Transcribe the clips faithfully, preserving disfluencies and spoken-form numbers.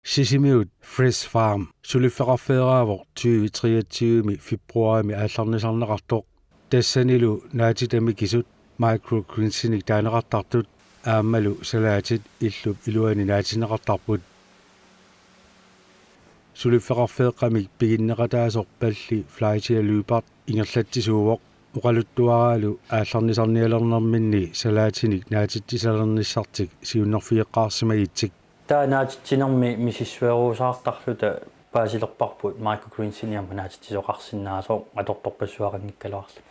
Sisimiut Fresh Farm suliffeqarfeeraavoq tyve treogtyve-mi februarimi aallarnisarneqartoq. Tassanilu naatitamik kisut microgreens-inik taaneqartartut aammalu salaatit illup iluani naatinneqartarput. Suliffeqarfeeqqamik piginneqataasoq Palli Fleischer Lyberth ingerlatsisuuvoq, oqaluttuaraalu aallarnisarnialernerminni salaatinik naatitsisalernissartik siunnerfigeqqaarsimagitsik. Taava naatitsinermi misissuerusaartarluta paasilerparput microgreens-inik aamma naatitsisoqarsinnaasoq atortorpassuaqanngikkaluarluni.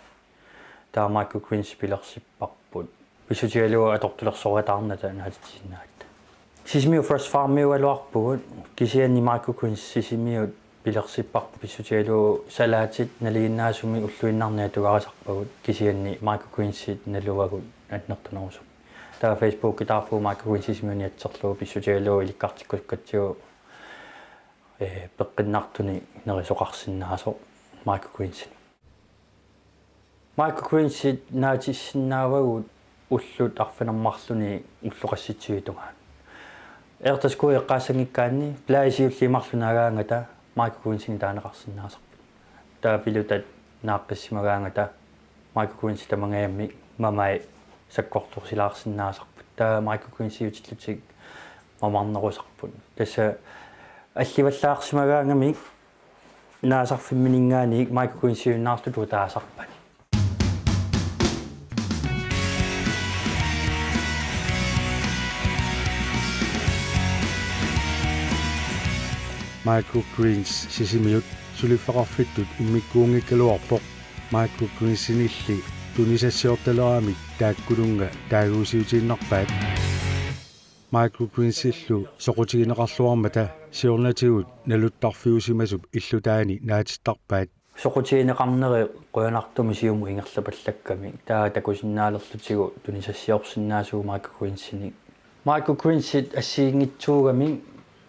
Taava microgreens pilersipparput. Pissutigalugu atortulersoriataarnata naatitsisinnaagatta. Sisimiut Fresh Farmiugaluarpugut, kisianni microgreens Sisimiut pilersipparput pissutigalugu salaatit nalinginnaasumik ulluinnarni atugarisarpagut, kisianni microgreens-it naluagut annertunerusumik. Taava Facebookitaarpugut microgreens Sisimiuni atserlugu pissutigalugu ilikkartikkusukkatsigu, ee, peqqinnartunik nerisoqarsinnaasoq microgreens-inik. Microgreens-it naatissinnaavagut ullut arfineq-marlunut ulloqassitsivit tungaanut. Ærteskud eqqaassanngikkaanni bladit siulliit marluk naagaangata microgreens-inik taaneqarsinnaasarput. Taava pilutat naaqqissimagaangata microgreens-it tamangajammik mamai sakkortusilaarsinnaasarput. Taava microgreens-iutillutik mamarnerusarput. Tassa allivallaarsimagaangamik naasarfimmininngaanniit microgreens-iunnaartutut taasarpaat. Microgreens Sisimiut suliffeqarfittut immikkuunngikkaluarpoq, microgreens-inilli tunisassiortaleramik taakkulunnga taaguusiutiinnarpaat. Microgreens-illu soqutigineqarluarmata siornatigut naluttarfiusimasup illutaani naatittarpaat. Soqutigineqarneri qujanartumik siumut ingerlapallakkami, taava takusinnaalerlutigu tunisassiorsinnaasugut microgreens-inik. Microgreens-it assigiinngitsuugamik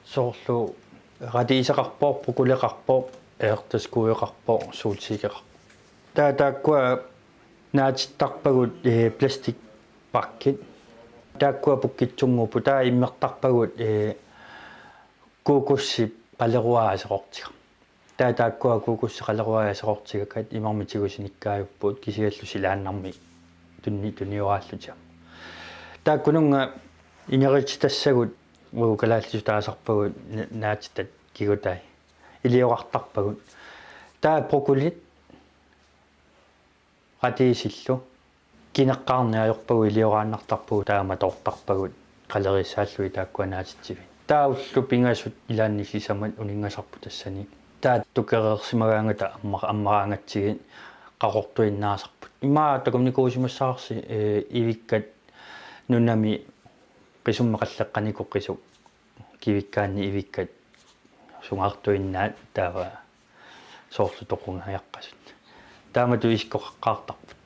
soorlu radiseqarpoq, broccoleqarpoq, ærteskudeqarpoq, solsikkeqarpoq. Taava taakkua naatittarpagut, ee, plastikpakkit. Taakkua pukkitsunnguupput, taava immertarpagut, ee, kokossip qaleruai aserortiga. Taava taakkua kokossit qaleruai aserortigakkit imermik tigusinikkaajuppugut kisianni silaannarmik tunni-, tunioraallutik. Taakkununnga ineriartortassagut uagut kalaallisut taasarpagut na-, naatitat kigutai iliorartarpagut. Taava broccolit radisillu kineqqaarneq ajorpagut ilioraannartarpagut, taama toortarpagut qaleriissaallugit taakkua naatitsivit. Taava ullut pingasut ilaanni sisamat uninngasarput tassani. Taava tukereersimagaangata amma-, ammaraangatsigit qaqortuinnaasarput. Immaqa takunnikuusimassavarsi, ee, ivikkat nunami qisummeqalleqqanikoqisuk kivikkaanni ivikkat sungaartuinnaat taava soorlu toqungajaqqasut. Taamatut isikkoqaqqaartarput.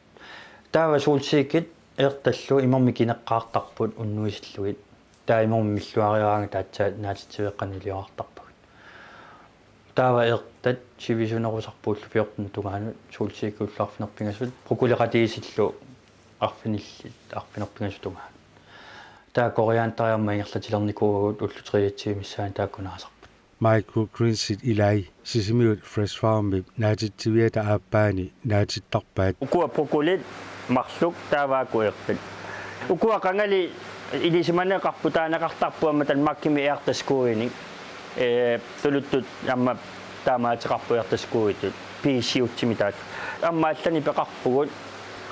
Taava solsikkit ærtallu imermik kineqqaartarput unnuisillugit. Taava imermik milluariaraangat aatsaat naatitsiveeqqanik iliorartarpagut. Taava ærtat sivisunerusarput ullut fjorten tungaanut, solsikkit ullut arfineq-pingasut, broccolit radisillu arfinillit arfineq-pingasut tungaanut. Taava korianderi aamma ingerlatilernikuuagut ullut treogtyve missaani taakku naasarput. Microgreens-it ilai Sisimiut Fresh Farmip naatitsiviata aappaani naatittarpaat. Ukua broccolit marluk taavaakku ærtat. Ukua qangali ilisimaneqarput taaneqartarput aamma Danmarkimi ærteskudinik. Ee, tuluttut aamma taamaateqarput ærteskuditut. Piisiutsimi taakku. Aamma allanik peqarpugut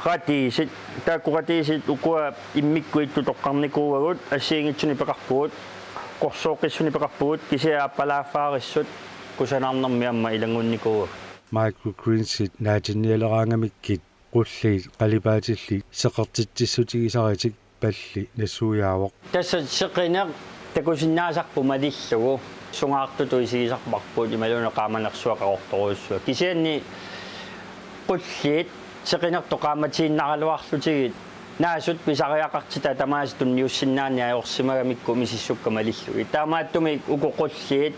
radisit. Taakku radisit ukua immikkut ittut toqqarnikuuagut, assigiinngitsunik peqarpugut, qorsooqqissunik peqarpugut, kisianni aappalaaffaarissut kusanarnermi aamma ilanngunnikuuagut. Microgreens-it naatinnialeraangamikkit qulliit qalipaatillit seqertitsissutigisaritik Palli nassuiaavoq. Tassa seqineq takusinnaasarput malillugu, sungaartutut isigisarparput imaluunniit qaamanersuaq qaqortorujussuaq. Kisianni qulliit seqinertut qaammatiinnaraluarlutigit naasut pisariaqartitat tamaasa tunniussinnaaneq ajorsimagamikku misissukkat malillugit. Taamaattumik uku qulliit,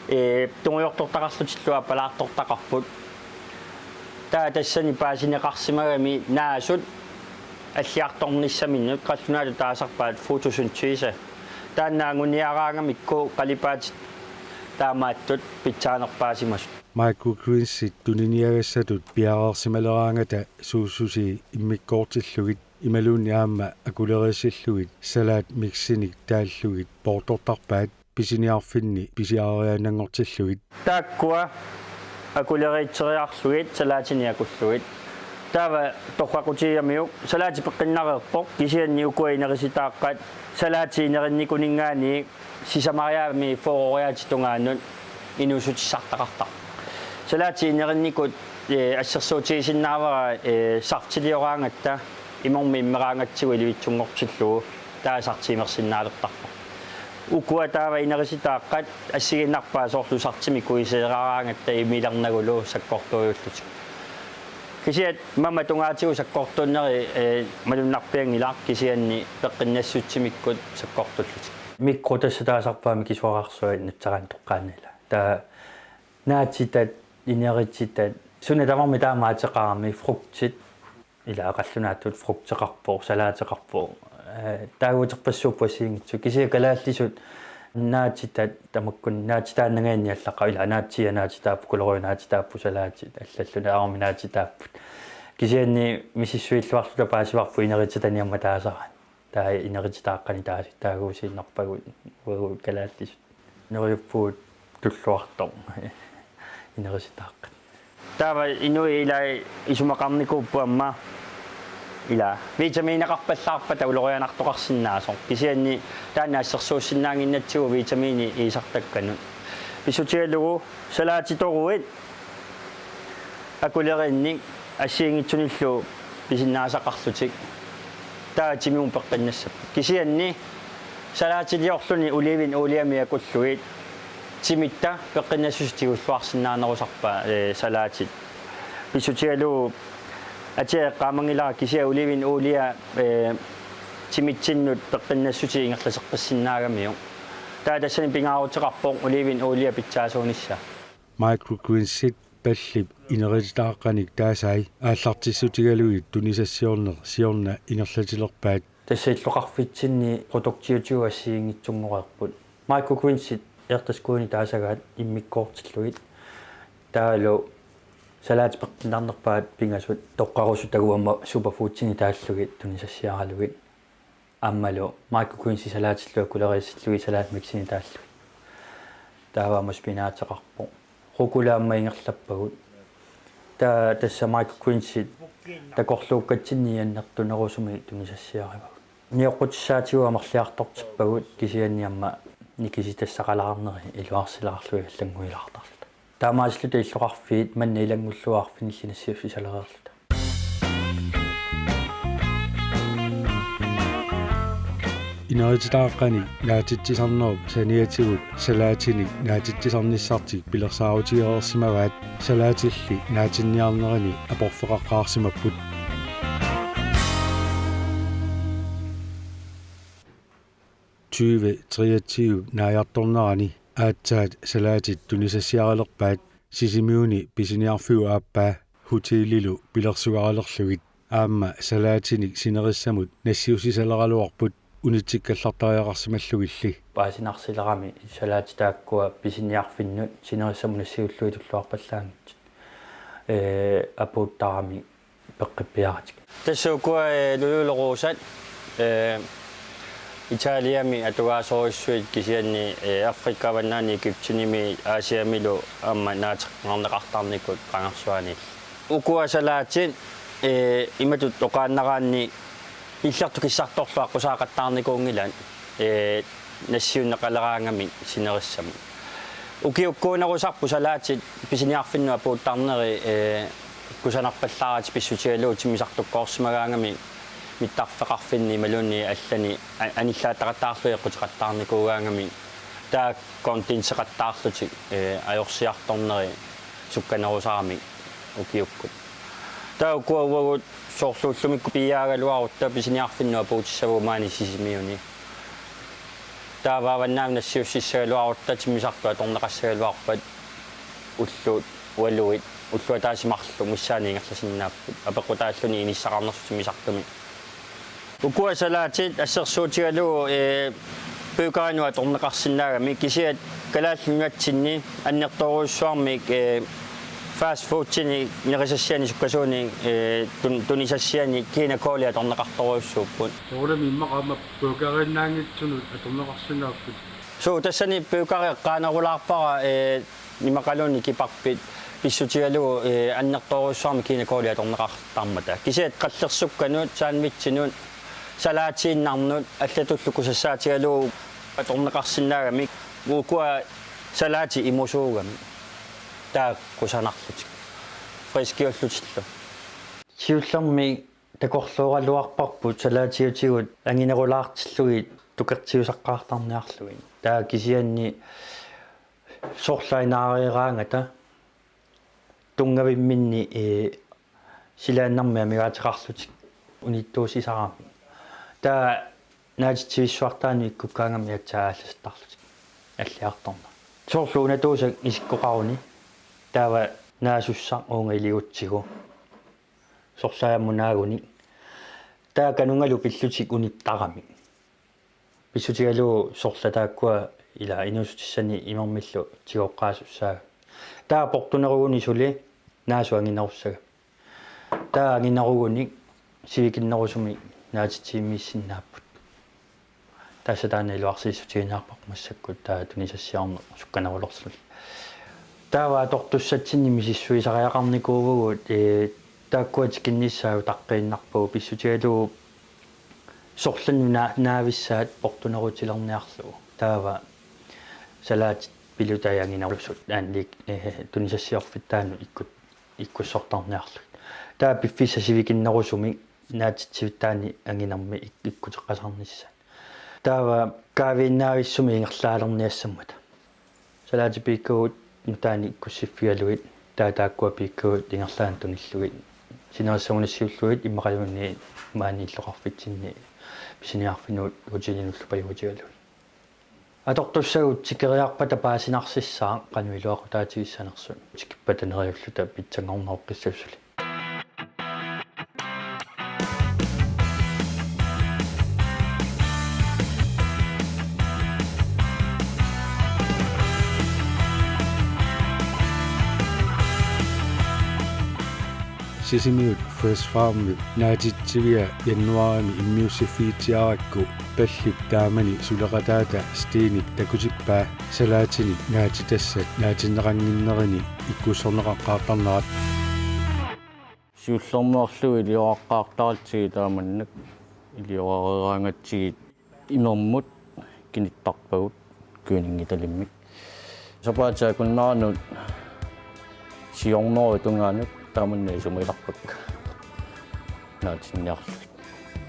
ee, tungujortortaqarlutillu aappalaartortaqarput. Taava tassani paasineqarsimagami naasut alliartornissaminnut qallunaatut taasarpaat fotosyntese. Taanna anguniaraangamikku qalipaatit taamaattut pitsaanerpaasimasut. Microgreensit tuniniagassatut piareersimaleraangata suussusii immikkoortillugit imaluunniit aamma akuleriissillugit salaat miksinik taallugit poortortarpaat pisiniarfinni pisiariaannanngortillugit. Taakkua akuleriitseriarlugit salaatini akullugit. Taava torraqutigigamiuk salaati peqqinnareerpoq, kisianni ukua inerisitaaqqat salaati inerinnikuninngaanniit sisamariaammik fyrre-riaatsip tungaanut inuussutissartaqartarpoq. Salaati inerinnikut, eh, assersuutigisinnaavara, eh, saftilioraangatta imormi immeraangatsigu ilivitsunngortillugu taava saftimersinnaalertarpoq. Ukua taava inerisitaaqqat assigiinnarpaat soorlu saftimik kuiseeraaraangatta imilernagulu sakkortuujullutik. Kisianni mamaq tungaatigut sakkortuunneri, eh, malunnarpianngilaq, kisianni peqqinnassutimikkut sakkortullutik. Mikro tassa taasarpaat mikisuararsuaq nutseraanni toqqaannaq ilaa. Taava naatitat, inerititat, suna tamarmi taama ateqarami, frugtit, ilaa qallunaatut frugteqarpoq, salaateqarpoq. Eh, taaguuterpassuupput assigiinngitsut. Kisianni kalaallisut naatitat tamakkua naatitaannangaanni allaqqavoq, ilaa naatia naatitaapput, kuloriu naatitaapput, salaatit allallu tamarmik naatitaapput. Kisianni misissuilluarluta paasivarput inerititani aamma taasaraanni. Taava inerititaaqqani taasi taaguusiinnarpagut uagut kalaallisut. Neriuppugut tulluartoq inerisitaaqqat. Taava inuit ilai isumaqarnikuupput aamma ilaa vitamineqarpallaarpata ulorianartoqarsinnaasoq. Kisianni taanna assersuussinnaannginnatsigu vitamiinit iisartakkanut. Pissutigalugu salaatitoruit akuleriinnik assigiinngitsunillu pisinnaasaqarlutik. Taava timimut peqqinnassapput. Kisianni salaatiliorluni oliven oliemik akullugit timitta peqqinnassuseq tigulluarsinnaanerusarpaat, eh, salaatit. Pissutigalugu atia eqqaamanngilara kisianni oliven olie, eh, timitsinnut peqqinnassuseq ingerlateqqissinnaagamiuk. Taava tassani pingaaruteqarpoq oliven olie pitsaasuunissaa. Microgreensit pallip inerititaaqqanik taasai aallartissutigalugit tunisassiorneq siorna ingerlatilerpaat. Tassa illoqarfitsinni produktiutigut assigiinngitsunngoreerput. Microgreensit Erstaskuini taasagaat immikkoortillugit. Taavalu salaati peqqinnarnerpaat pingasut toqqarusutagut aamma superfoodsinik taallugit tunisassiaralugit. Aammalu microgreensit salaatillu akuleriissillugit salaat miksinik taallugit. Taava aamma spinateqarpoq. Rucola aamma ingerlappagut. Taava tassa microgreensit takorluukkatsinniit annertunerusumik tunisassiarivagut. Nioqqutissaatigut amerliartortippagut kisianni aamma nikisitassaqalaarneri iluarsilaarlugit allannguilaartarluta. Taamaasilluta illoqarfiit manna ilanngullugu arfinillit nassiussisalereerluta. Inerititaaqqanik naatitsisarnerup saniatigut salaatinik naatitsisarnissartik pilersaarutigereersimavaat salaatilli naatinniarnerini aporfeqaqqaarsimapput. Tyve treogtyve naajartornerani aatsaat salaatit tunisassiarilerpaat Sisimiuni pisiniarfiup aappaa hotelilu pilersugaralerlugit. Aamma salaatinik sinerissamut nassiussisaleraluarput unitsikkallartariaqarsimallugilli. Paasinarsilerami salaatit taakkua pisiniarfinnut sinerissamut nassiullugit tulluarpallaanngitsut. Ee, apuuttaramik peqqippiaratik. Tassa ukua, ee, Lulu Rosat, ee, Italiami atugaasorujussuit kisianni, ee, Afrika avannaani Egyptenimi Asiamilu aamma naateqqinneqartarnikut qangarsuaniilli. Ukua salaatit, ee, imatut oqaannaraanni illertut kissartorlu aqqusaaqattaarnikuunngilaat, ee, nassiunneqaleraangamik sinerissamut. Ukiukkuunerusarput salaatit pisiniarfinnut apuuttarneri, ee, kusanarpallaaratik pissutigalugu timmisartukkoorsimagaangamik mittarfeqarfinni imaluunniit allani a-, anillaataqattaarlugit eqquteqattaarnikuugaangamik taava kondenseqattaarlutik, ee, ajorsiartorneri sukkanerusaramik ukiukkut. Taava ukua uagut soorlu ullumikkut piiaagaluarutta pisiniarfinnut apuutissavugut maani Sisimiuni. Taava avannaani nassiussissagaluarutta timmisartut atorneqassagaluarpat ullut ualuit, ullut ataaseq marluk missaani ingerlasinnaapput. Apeqqutaalluni inissaqarnersut timmisartumi. Ukua salaatit assersuutigalugu, ee, Puukarinnut atorneqarsinnaagami kisianni Kalaallit Nunatsinni annertoorujussuarmik, eh, fast foodinik nerisassianik sukkasuunik, eh, tun-, tunisassianik Kina Kooli atorneqartorujussuupput. Soorunami immaqa aamma puukariinnaanngitsunut atorneqarsinnaapput. Suu, tassani puukari eqqaanerulaarpara, eh, immaqaluunniit kiparpit pissutigalugu, eh, annertoorujussuarmik Kina Kooli atorneqartarmata. Kisianni qallersukkanut, sandwichinut, salaatiinnarnut allatullu kusassaatigalugu atorneqarsinnaagamik, ukua salaatit imusuugamik. Taakku kusanarlutik. Friskiullutillu. Siullermik takorlooraluarparput salaatiutigut anginerulaartillugit tukertiusaqqaartarniarlugit. Taava kisianni sorlai naareeraangata tunngavimminni, eh, silaannarmik amigaateqarlutik unittuusisaramik. Taava naatitsivissuartaanut ikkukkaangamik aatsaat aallasittarlutik alliartorneq. Soorlu unatuusaq isikkoqaruni taava naasussaq uunga iligutsigu. Sorlai ammut naagunik. Taava kanungalu pillutik unittaramik. Pissutigalugu sorlat taakkua ila inuussutissani imermillu tigoqqaasussaagami. Taava portuneruguni suli naasut anginerussagami. Taava anginerugunik sivikinnerusumik naatitsivimmiissinnaapput. Tassa taanna iluarsiissutigiinnarparput massakkut taava tunisassiorneq sukkanerulerluni. Taava atortussatsinni misissuisariaqarnikuuvugut, eh, taakkua tikinnissaat utaqqiinnarpagut pissutigalugu sorlannut naa-, naavissaat portunerutilerniarlugu. Taava salaatit pilutai anginerusut aanlik, eh, tunisassiorfittaanut ikkut-, ikkussortarniarlugit. Taava piffissaq sivikinnerusumik naatitsivittaani anginermi ik-, ikkuteqqasaarnissaat. Taava kaaviinnaavissumik ingerlaalerniassammata. Salaatit piikkagut nutaanik ikkussiffigalugit, taava taakkua piikkagut ingerlaannaq tunillugit. Sinerissap una siullugit immaqaluunniit maani illoqarfitsinni pisiniarfinni hotelinullu pajugutigalugit. Atortussagut tikeriarpata paasinarsissaaq qanoq iluaqutaatigissanersut, tikippata neriulluta pitsanngorneroqqissasut suli. Sisimiut Fresh Farmip naatitsivia januaarimi immiussiffigitsiarakku Pallip taamani suleqataata Steenip takutippaa salaatinik naatitassat naatinneqannginnerini ikkussorneqaqqaartarnerat. Siullermeerlugu ilioraqqaartaratsigit taamannak iliorareeraangatsigit imermut kinittarpagut kuininngitalimmik. Sapaatip akunneranut siornerup tungaanut taamannak isumagilarpakka naatinniarlugit.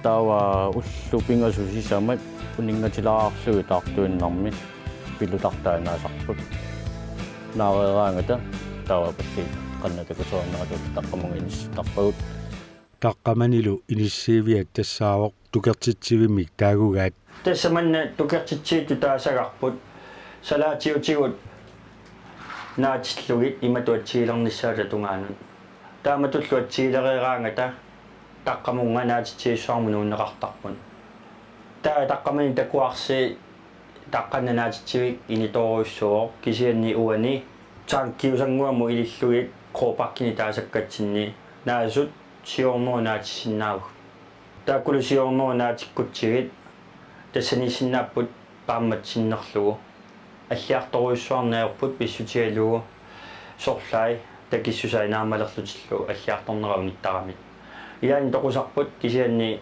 Taava ullut pingasut sisamat uninngatilaarlugit taartuinnarmi pilutartaat naasarput. Naareeraangata taava Palli qanoq takutereerneratut taqqamunga inissittarpagut. Taqqamanilu inissiiviat tassaavoq tukertitsivimmik taagugaat. Tassa manna tukertitsivittut taasagarput salaatiutigut naatillugit imatut atsigilernissaata tungaanut. Taamatullu atsigilereeraangata taqqamunga naatitsivissuarmut nuunneqartarput. Taava taqqamani takuarsi taqqanna naatitsivik initoorujussuuvoq, kisianni uani tankkiusannguamut ilillugit Kopakkini taasakkatsinni naasut siornerup naatissinnaavagut. Taakkulu siornerup naatikkutsigit tassaniissinnaapput qaammat sinnerlugu. Alliartorujussuarneq ajorput pissutigalugu sorlai takissusaat inaammalerlutillu alliartornera unittaramik. Ilaanni toqusarput kisianni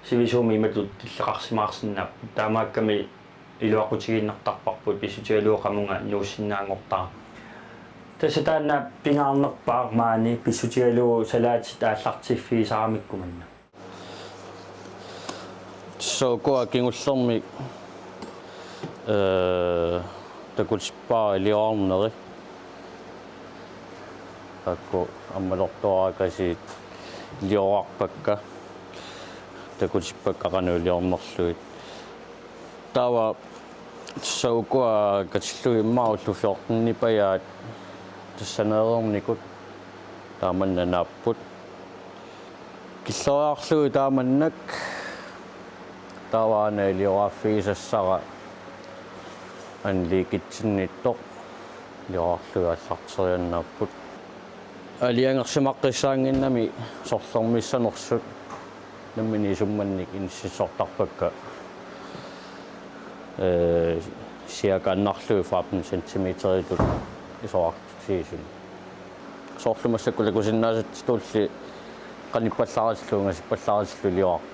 sivisuumik imatut tilleqarsimaarsinnaapput. Taamaakkami iluaqutigiinnartarparput pissutigalugu qamunga nuussinnaanngortarami. Tassa taanna pingaarnerpaaq maani pissutigalugu salaatit aallartiffigisaramikku manna. Tassa ukua kingullermik, eh, takutippara iliorarneri. Taakku ammalortuarakasiit iliorarpakka. Takutippakka qanoq iliornerlugit. Taava tassa ukua katillugit immaqa ullut fjortenipajaat tassaneereernikut taamanna naapput. Killeriarlugit taamannak Taava una iliorarfigisassara anliikitsinniittoq iliorarlugit aallarteriannaapput. Aalajangersimaqqissaannginnami sorlermissanersut nammineq isummannik inississortarpakka. Ee, siakaannarlugit femten centimeteritut isorartut siisuni. Soorlu massakkut takusinnaasatsitulli qanippallaratillu ungasipallaratillu iliorarput.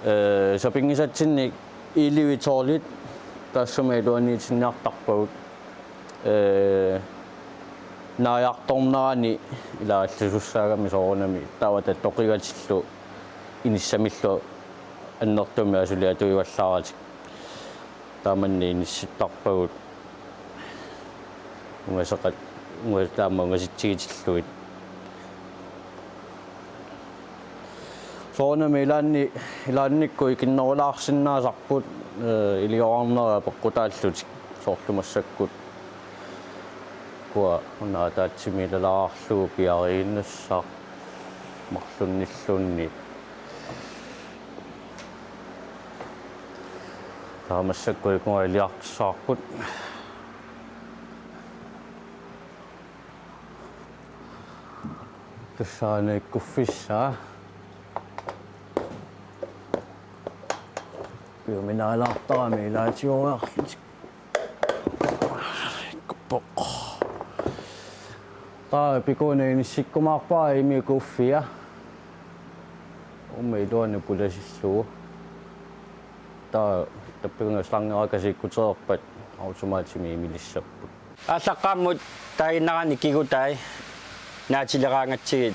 Ee, sapinngisatsinnik elleve tolvit taassuma iluaniitinniartarpagut. Ee, naajartornerani ilaallisussaagami soorunami taava toqigatillu inissamillu annertuumik asuli atuivallaratik. Taamanna inissittarpagut ungaseqat, ungas-, taama ungasitsigitillugu. Soorunami ilaanni, ilaannikkut ikinnerulaarsinnaasarput, ee, iliorarneri apeqqutaallutik soorlu massakkut. Ukua una ataatsimiilalaarlugu piariinnassaaq marlunnilluunniit. Taava massakkut ikunga iliartussavarput. Tassa aana ikkuffissaa. Piuminaalaartarami ilaatigooriarlutik. Ikkupoq. Taava pikuuna inissikkumaarpara immikkut uffia. Uummi iluani pulasillugu. Taava tappikuna slangerakasiikkutereerpat automatimik imilissapput. Aallaqqaammut taaginnaraanni kigutai naatileraangatsigit,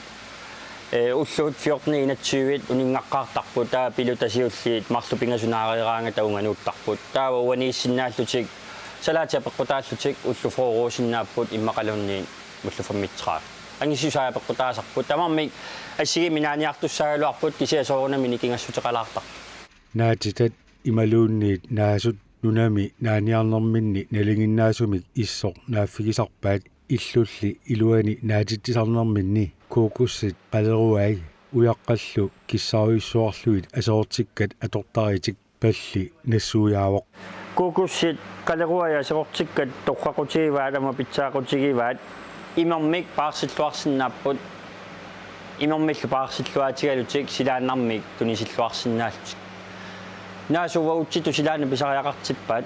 ee, ullut fjorten enogtyve uninngaqqaartarput, taava pilluta siulliit marluk pingasut naareeraangata unganuuttarput. Taava uaniissinnaallutik salaatit apeqqutaallutik ullut fyrreusinnaapput immaqaluunniit ullut femogtredive. Angisuusai apeqqutaasarput. Tamarmik assigiimmik naaniartussaagaluarput kisianni soorunami nikingassuteqalaartarput. Naatitat imaluunniit naasut nunami naaniarnerminni nalinginnaasumik issoq naaffigisarpaat illulli iluani naatitsisarnerminni. Kokosit qaleruai ujaqqallu kissarujussuarlugit aserortikkat atortaritik palli nassuiaavoq. Kokosit qaleruai aserortikkat torraqutigivaat aamma pitsaaqutigivaat. Imermik paarsilluarsinnaapput. Imermillu paarsilluaatigalutik silaannarmik tunisilluarsinnaallutik. Naasut uagutsitut silaannaq pisariaqartippaat.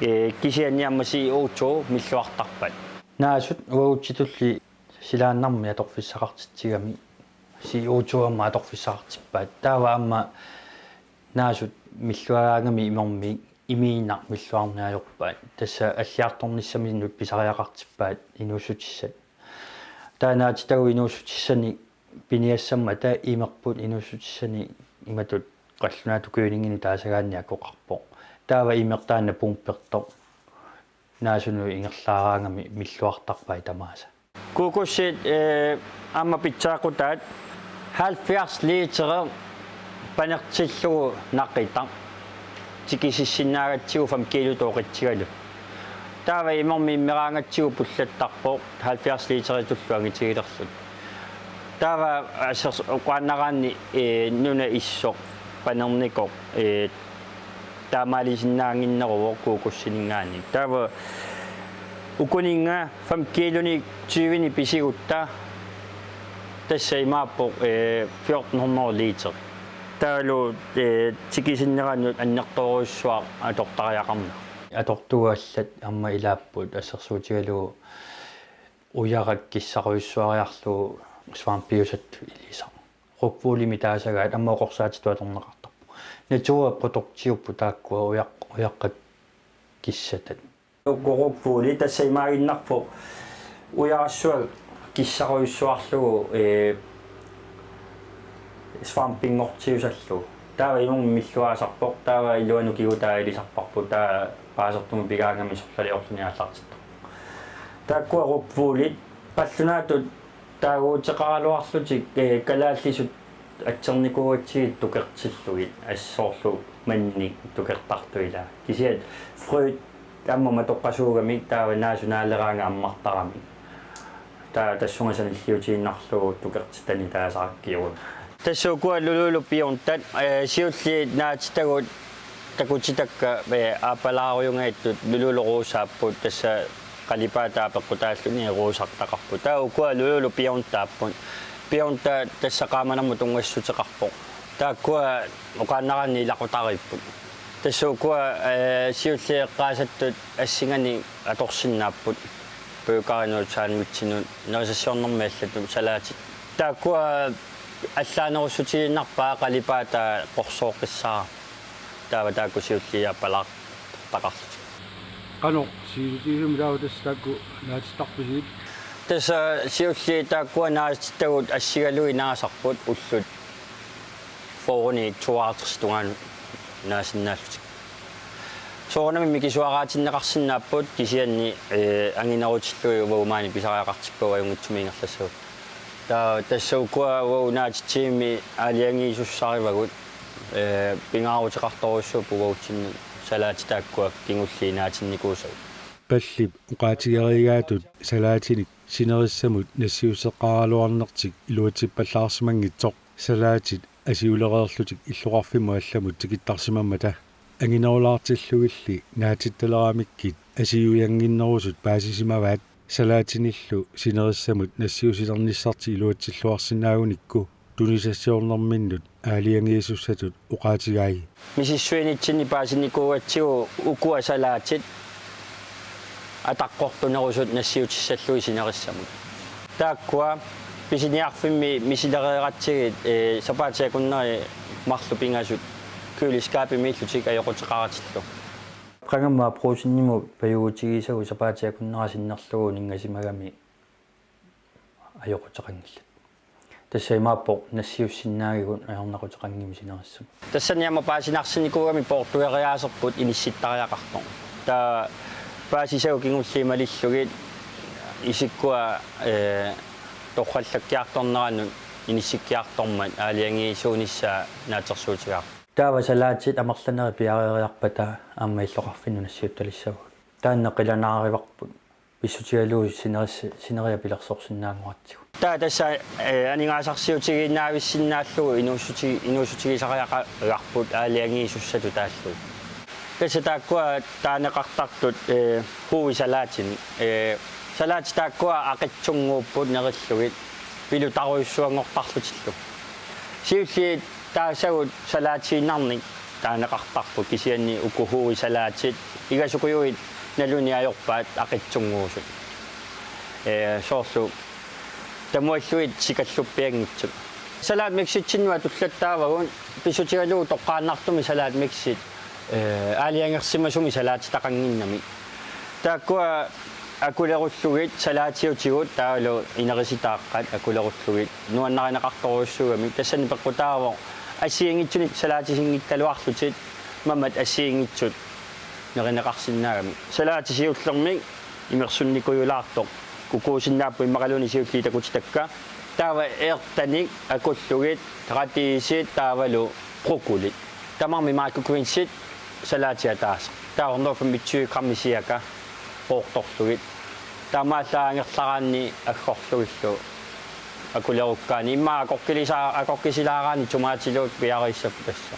Ee, kisianni aamma C O two milluartarpaat. Naasut uagutsitulli silaannarmik atorfissaqartitsigami C O two aamma atorfissaqartippaat. Taava aamma naasut milluagaangami imermik imiinnaq milluarneq ajorpaat. Tassa alliartornissaminnut pisariaqartippaat inuussutissat. Taava naatitagut inuussutissanik piniassammata imerput inuussutissanik imatut qallunaatut kølinginik taasagaanni akoqarpoq. Taava imer taanna pumpertoq naasunut ingerlaaraangami milluartarpai tamaasa. Kokosit, ee, aamma pitsaaqutaat halvfjerds liter panertillugu naqitaq. Tikisissinnaagatsigu fem kilo toqitsigalu. Taava imermik immeraangatsigu pullattarpoq halvfjerds literitullu angitigilerlugu. Taava asers-, uqaannaraanni, ee, nuna issoq panernikoq, ee, taamaalisinnaannginneruvoq kokosininngaanniit. Taava ukuninnga fem kilonik tyvenik pisigutta tassa imaappoq, ee, fjorten hundrede liter. Taavalu, ee, tikisinneranut annertoorujussuaq atortariaqarmat. Atortugut allat aamma ilaapput assersuutigalugu ujarak kissarujussuariarlugu svampiusattut ilisaq. Rockwoolimi taasagaat aamma oqorsaatitut atorneqartarpoq. Naturproduktiupput taakkua ujaq-, ujaqqat kissatat. Rockwooli tassa imaaginnarpoq ujarassuaq kissarujussuarlugu, ee, svampinngortiusallugu. Taava imermik milluaasarpoq, taava iluanut kigutai ilisarparput, taava paasertumik pigaangami sorlaliorluni aallartittarpoq. Taakkua rockwooli qallunaatut taaguuteqaraluarlutik, ee, kalaallisut atsernikuugatsigit tukertillugit assorlu mannik tukertartut ilaa. Kisianni frøt aamma matoqqasuugamik taava naasut naaleraangat ammartaramik. Taava tassunga sanilliutiinnarlugu tukertitani taasaqakkiugut. Tassa ukua Lululu piortat, eh, siulliit naatitagut takutitakka, eh, aappalaarujunngitsut Lululu rosaapput, tassa qalipaataa peqqutaalluni rosartaqarput. Taava ukua Lululu piortaapput. Piortat tassa qaamanermut tunngassuteqarpoq. Taakkua oqaannaraanni ilaqutariipput. Tassa ukua, eh, siulliit eqqaasattut assinganik atorsinnaapput. Burgerinut, sandwichinut, nerisassiornermi allatut, salaatit. Taakkua allaanerussutigiinnarpaat qalipaataa qorsooqqissaaq. Taava taakku siulliit aappalaartaqarlutik. Qanoq sivisutigisumik taava tassa taakku naatittarpisigit? Tassa siulliit taakkua naatitagut assigalugit naasarput ullut fyrreni tooghalvtredsi tungaanut naasinnaallutik. Soorunami mikisuaraatinneqarsinnaapput kisianni, eh, anginerutillugit uagut maani pisariaqartippagut ajunngitsumik ingerlassagut. Taava tassa ukua uagut naatitsigimmi aalajangiisussarivagut, eh, pingaaruteqartorujussuupput uagutsinnut salaatit taakkua kingulliit naatinnikuusagut. Pallip oqaatigereeraatut salaatinik sinerissamut nassiusseqqaaraluarnertik iluatsippallaarsimanngitsoq salaatit asiulereerlutik illoqarfimmut allamut tikittarsimammata. Anginerulaartillugilli naatittaleramikkit asiujannginnerusut paasisimavaat salaatinillu sinerissamut nassiussilernissartik iluatsilluarsinnaagunikku tunisassiornerminnut aalajangiisussatut oqaatigai. Misissuinitsinni paasinikuugatsigu ukua salaatit ataqqortunerusut nassiutissallugit sinerissamut. Taakkua pisiniarfimmi misilereeratsigit, eh, sapaatip akunneri marluk pingasut køleskabimiillutik ajoquteqaratillu. Qangamma Brugsenimut pajugutigisagut sapaatip akunnera sinnerlugu uninngasimagami ajoquteqanngillat. Tassa imaappoq nassiussinnaagigut ajornaquteqanngimmat sinerissamut. Tassani aamma paasinarsinnikuugami poortueriaaserput inissittariaqartoq. Taava paasisagut kingulliit malillugit isikkua, eh, torrallakkiartorneranut inissikkiartormat aalajangiisuunissaa naatsorsuutigaarput. Taava salaatit amerlanerit piareeriarpata aamma illoqarfinnut nassiuttalissavagut. Taanna qilanaarivarput. Pissutigalugu sineris-, sineriak pilersorsinnaanngoratsigu. Taava tassa, eh, aningaasarsiutigiinnaavissinnaallugu inuussuti-, inuussutigisariaqarparput aalajangiisussatut taallugu. Tassa taakkua taaneqartartut, eh, huuisalaatinik, eh, salaatit taakkua aqitsunnguupput nerillugit pilutarujussuanngortarlutillu. Siulliit taasagut salaatiinnarnik taaneqartarput kisianni uku huuisalaatit igasukujuit naluneq ajorpaat aqitsunnguusut. Eh, soorlu tamuallugit sikalluppianngitsut. Salaat miksitsinnut atullattaavagut pissutigalugu toqqaannartumik salaat miksit, eh, aalajangersimasumik salaatitaqannginnamik. Taakkua akulerullugit salaatiutigut taavalu inerisitaaqqat akulerullugit nuannarineqartorujussuugamik, tassani peqqutaavoq assigiinngitsunik salaatisinngikkaluarlutit mamat assigiinngitsut nerineqarsinnaagamik. Salaatit siullermik imersunnikujulaartoq kukuusinnaapput immaqaluunniit siulliit takutitakka. Taava ærtanik akullugit, radisit taavalu broccolit. Tamarmik microgreens-it salaatit ataaseq. Taava hundrede femogtyve gram cirka poortorlugit. Taamaallaat angerlaraanni aggorlugillu akulerukkaanni. Immaqa akoqqilisa-, akoqqisilaaraanni tomaatiluut piareersapput tassa.